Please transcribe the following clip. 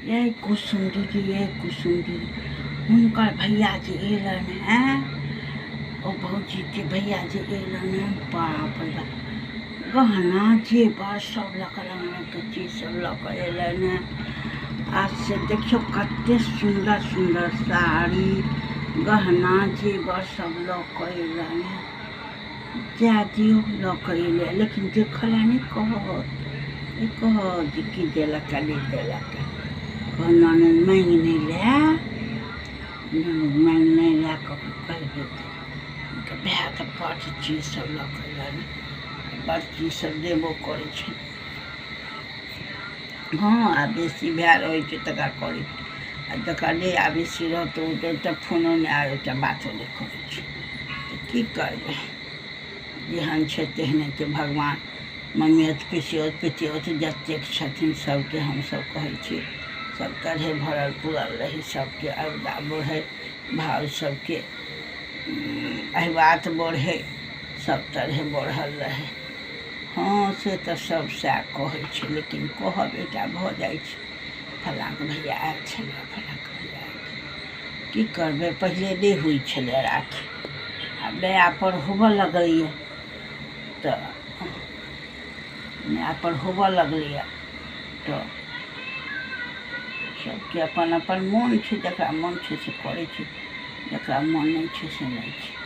यै कुसुम दीदी, यै कुसुम दीदी, हुनकर भैया जे एलनि हेँ, ओ भौजीके भैया जे एलनि हेँ, बाप रे बाप, गहना जेवर सब लऽ कऽ, रङ्ग रङ्गके चीज सब लऽ कऽ एलनि हेँ। आ से देखियौ कते सुन्दर सुन्दर साड़ी गहना जेवर सब लऽ कऽ एलनि हेँ। जाए दियौ, लऽ कऽ एलै, लेकिन देखऽ लए नहि कहत, नहि कहत जे की देलक आ नहि देलक। कहत ननैद माँगि नहि लए, ननैद माँगि नहि लए कऽ कहि देतै। हुनकर भाय तऽ बड्ड चीज सब लऽ कऽ एलनि, बड्ड चीज सब देबो करै छनि। हँ, आ बेसी भाय रहै छै तकरा करै छै, आ जकरा नहि आ बेसी रहतौ ओ तऽ एकटा फोनो नहि आ एकटा बातो नहि करै छै। तऽ की करबै, जेहन छै तेहनेके भगवान ममियौत पिसियौत पितियौत जतेक छथिन सबके हमसब कहै छी सब तरहे भरल पुरल रही, सबके औरदा बढ़ै, भाव सबके अहिबात बढ़ै, सब तरहे बढ़ल रहै। हँ, से तऽ सब सएह कहै छै, लेकिन कहब एकटा भऽ जाइ छै, फल्लाँके भैया आयल छलै, फल्लाँके भैया आयल छलै। की करबै, पहिले नहि होइ छलै राखी, आब नयापर होबऽ लगलैए, तऽ नयापर होबऽ लगलैए तऽ सबके अपन अपन मोन छै, जकरा मोन छै से करै छै, जकरा मोन नहि छै से नहि छै।